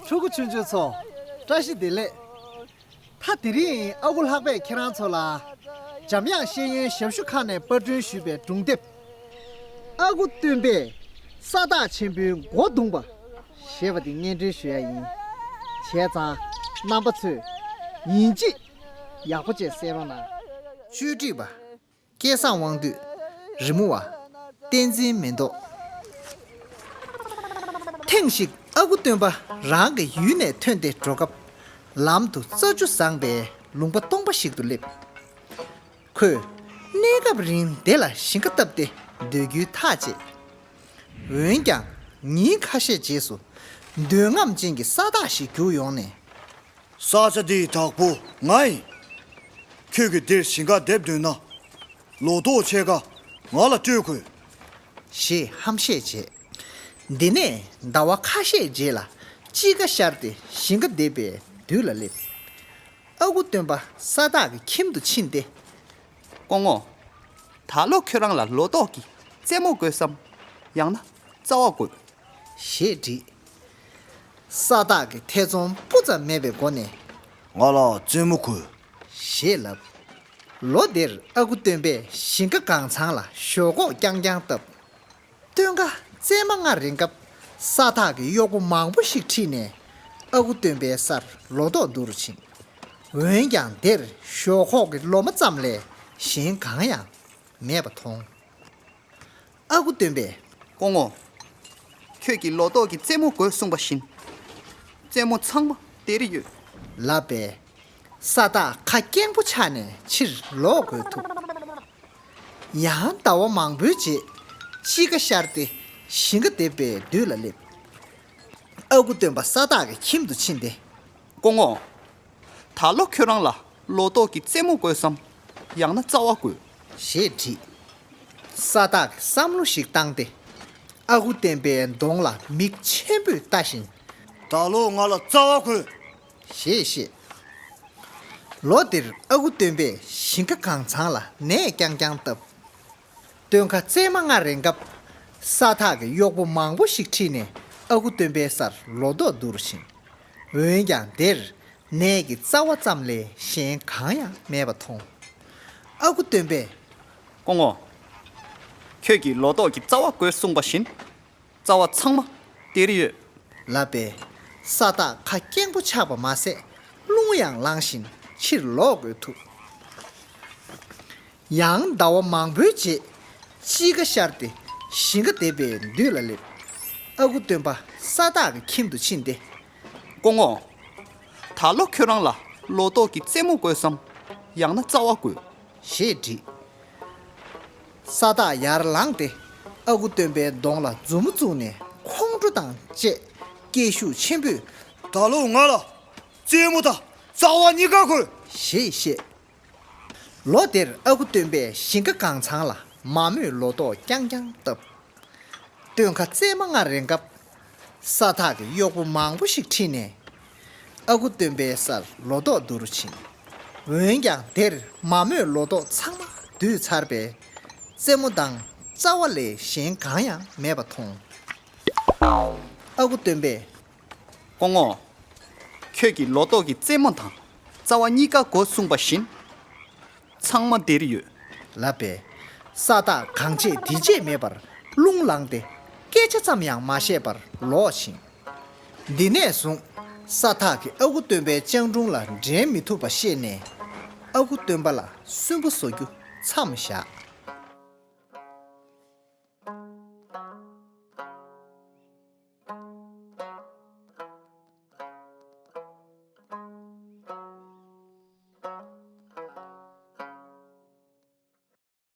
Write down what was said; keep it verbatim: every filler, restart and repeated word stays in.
ཕྲུ་གུ་ཆུང་ཆུང་ཚོ། བཀྲ་ཤིས་བདེ་ལེགས། ད་དེ་རིང་ཨ་ཁུ་ལྷག་པས་ཁྱེད་རང་ཚོ་ལ། འཇམ་དབྱངས་ཤེས་ཡོན་ཞབས་ཞུ་ཁང་ནས་པར་སྐྲུན་ཞུས་པའི་སྒྲུང་དེབ། ཨ་ཁུ་སྟོན་པས་ས་བདག་ཆེན་པོའི་མགོ་བརྡུངས་པ། ཞེས་པ་དེ་སྙན་སྒྲོན་ཞུ་ཡ་ཡིན། བྱས་ཙང་རྣམ་པ་ཚོས་ཡིན་གཅིག་ཡག་པོ་བྱས་གསན་རོགས་གནང་། བཅོས་སྒྲིག་པ། སྐལ་བཟང་དབང་འདུས། རི་མོ་བ། བསྟན་འཛིན་མེ་ཏོག་ཐེངས་ཤིག་ཨ་ཁུ་སྟོན་པ་རང་གི་ཡུལ་ནས་ཐོན་ཏེ་འགྲོ་སྐབས། ལམ་དུ་རྩྭ་ཆུ་བཟང་པའི་ལུང་པ་སྟོང་པ་ཞིག་ཏུ་སླེབས། ཁོས་གནས་སྐབས་རིང་དེ་ལ་ཞིང་ཁ་བཏབ་སྟེ་སྡོད་རྒྱུའི་ཐག་བཅད། འོན་ཀྱང་ཉིན་ཁ་ཤས་རྗེས་སུ། འདོད་རྔམ་ཅན་གྱི་ས་བདག་ཞིག་རྒྱུགས་ཡོང་ནས། ས་ཆ་འདིའི་བདག་པོ་ང་ཡིན། ཁྱོད་ཀྱིས་འདིར་ཞིང་ཁ་འདེབས་འདོད་ན། ལོ་ཏོག་ཕྱེད་ཀ་ང་ལ་སྤྲོད་དགོས། ཞེས་ཧམ་བཤད་བྱས། དེ་ནས་ཟླ་བ་ཁ་ཤས་རྗེས་ལ་དཔྱིད་ཀ་ཤར་ཏེ་ཞིང་ཁ་འདེབས་པའི་དུས་ལ་སླེབས། ཨ་ཁུ་སྟོན་པ་ས་བདག་གི་ཁྱིམ་དུ་ཕྱིན་ཏེ། སྐུ་ངོ། ད་ལོ་ཁྱོད་རང་ལ་ལོ་ཏོག་གི་རྩེད་མོ་དགོས་སམ། ཡང་ན་རྩ་བ་དགོས། ཞེས་དྲིས། ས་བདག་གིས་ཐེ་ཚོམ་སྤུ་ཙམ་མེད་པའི་སྒོ་ནས། ང་ལ་རྩེད་མོ་དགོས། ཞེས་ལབ། ལོ་དེར་ཨ་ཁུ་སྟོན་པས་ཞིང་ཁ་སྒང་ཚང་ལ་ཞོག་ཁོག་རྐྱང་རྐྱང་བཏབ། སྟོན་ཁ་བཙས་མ་ལྔ་རན་སྐབས་ས་ཐག་གི་གཡོག་པོ་མང་པོ་ཞིག་ཁྲིད་ནས་ཨ་ཁུ་སྟོན་པའི་སར་ལོ་ཏོག་བསྡུ་རུ་ཕྱིན། འོན་ཀྱང་དེར་ཞོག་ཁོག་གི་ལོ་མ་ཙམ་ལས་གཞན་གང་ཡང་མེད་པ་མཐོང་། ཨ་ཁུ་སྟོན་པས། སྐུ་ངོ། ཁྱོད་ཀྱིས་ལོ་ཏོག་གི་རྩེད་མོ་དགོས་གསུངས་པ་བཞིན། རྩེད་མོ་ཚང་མ་དེར་ཡོད། ལབ་པས། ས་ཐག་ཁ་སྐྱེངས་པོ་ཆགས་ནས་ཕྱིར་ལོག་དགོས་ཐུག་ཡང་ཟླ་བ་མང་པོའི་རྗེས་དཔྱིད་ཀ་ཤར་ཏེ་ཞིང་ཁ་འདེབས་པའི་དུས་ལ་སླེབས། ཨ་ཁུ་སྟོན་པ་ས་ཐག་གི་ཁྱིམ་དུ་ཕྱིན་ཏེ། སྐུ་ངོ། ད་ལོ་ཁྱོད་རང་ལ་ལོ་ཏོག་གི་རྩེད་མོ་དགོས་སམ། ཡང་ན་རྩ་བ་དགོས། ཞེས་དྲིས། ས་བདག་གིས་བསམ་བློ་ཞིག་བཏང་སྟེ། ཨ་ཁུ་སྟོན་པའི་གདོང་ལ་མིག་ཆེན་པོས་ལྟ་བཞིན། ད་ལོ་ང་ལ་རྩ་བ་དགོས། ཞེས་བཤད། ལོ་དེར་ཨ་ཁུ་སྟོན་པས་ཞིང་ཁ་སྒང་ཚང་ལ་ནས་རྐྱང་རྐྱང་བཏབ། སྟོན་ཁ་བཙས་མ་ལྔ་རན་སྐབས། ས་ཐག་གི་གཡོག་པོ་མང་པོ་ཞིག་ཁྲིད་ནས་ཨ་ཁུ་སྟོན་པའི་སར་ལོ་ཏོག་བསྡུ་རུ་ཕྱིན། འོན་ཀྱང་དེར་ནས་ཀྱི་རྩ་བ་ཙམ་ལས་གཞན་གང་ཡང་མེད་པ་མཐོང་། ཨ་ཁུ་སྟོན་པས། སྐུ་ངོ། ཁྱོད་ཀྱིས་ལོ་ཏོག་གི་རྩ་བ་དགོས་གསུངས་པ་བཞིན། རྩ་བ་ཚང་མ་དེར་ཡོད། ལབ་པས། ས་ཐག་ཁ་སྐྱེངས་པོ་ཆགས་པ་མ་ཟད་རླུང་ཡང་ལངས་བཞིན་ཕྱིར་ལོག་དགོས་ཐུག་ཡང་ཟླ་བ་མང་པོའི་རྗེས་དཔྱིད་ཀ་ཤར་ཏེ་ཞིང་ཁ་འདེབས་པའི་དུས་ལ་སླེབས། ཨ་ཁུ་སྟོན་པ་ས་བདག་གི་ཁྱིམ་དུ་ཕྱིན་ཏེ། སྐུ་ངོ། ད་ལོ་ཁྱོད་རང་ལ་ལོ་ཏོག་གི་རྩེད་མོ་དགོས་སམ། ཡང་ན་རྩ་བ་དགོས། ཞེས་དྲིས། ས་བདག་ཡར་ལངས་ཏེ་ཨ་ཁུ་སྟོན་པའི་གདོང་ལ་མཛུབ་མོ་བཙུགས་ནས་ཁོང་ཁྲོ་དང་བཅས་སྐད་ཤུགས་ཆེན་པོས། ད་ལོ་ང་ལ་རྩེད་མོ་དང་རྩ་བ་གཉིས་ཀ་དགོས། ཞེས་བཤད། ལོ་དེར་ཨ་ཁུ་སྟོན་པས་ཞིང་ཁ་སྒང་ཚང་ལ་མ་རྨོས་ལོ་ཏོག་རྐྱང་རྐྱང་བཏབ། སྟོན་ཁ་བཙས་མ་ལྔ་རན་སྐབས། ས་ཐག་གི་གཡོག་པོ་མང་པོ་ཞིག་ཁྲིད་ནས། ཨ་ཁུ་སྟོན་པའི་སར་ལོ་ཏོག་བསྡུ་རུ་ཕྱིན། འོན་ཀྱང་དེར་མ་རྨོས་ལོ་ཏོག་ཚང་མ་བསྡུས་ཚར་བས། རྩེད་མོ་དང་རྩ་བ་ལས་གཞན་གང་ཡང་མེད་པ་མཐོང་། ཨ་ཁུ་སྟོན་པས། སྐུ་ངོ། ཁྱོད་ཀྱིས་ལོ་ཏོག་གི་རྩེད་མོ་དང་རྩ་བ་གཉིས་ཀ་དགོས་གསུངས་པ་བཞིན། ཚང་མ་དེར་ཡོད། ལབ་པས། ས་བདག་གང་བྱེད་འདི་བྱེད་མེད་པར་རླུང་ལངས་ཏེ་སྐད་ཆ་ཙམ་ཡང་མ་བཤད་པར་ལོག་ཕྱིན། འདི་ནས་བཟུང་ས་ཐག་གིས་ཨ་ཁུ་སྟོན་པའི་སྤྱང་གྲུང་ལ་འགྲན་མི་ཐུབ་པ་ཤེས་ནས། ཨ་ཁུ་སྟོན་པ་ལ་སུན་པོ་བཟོ་རྒྱུ་མཚམས་བཞག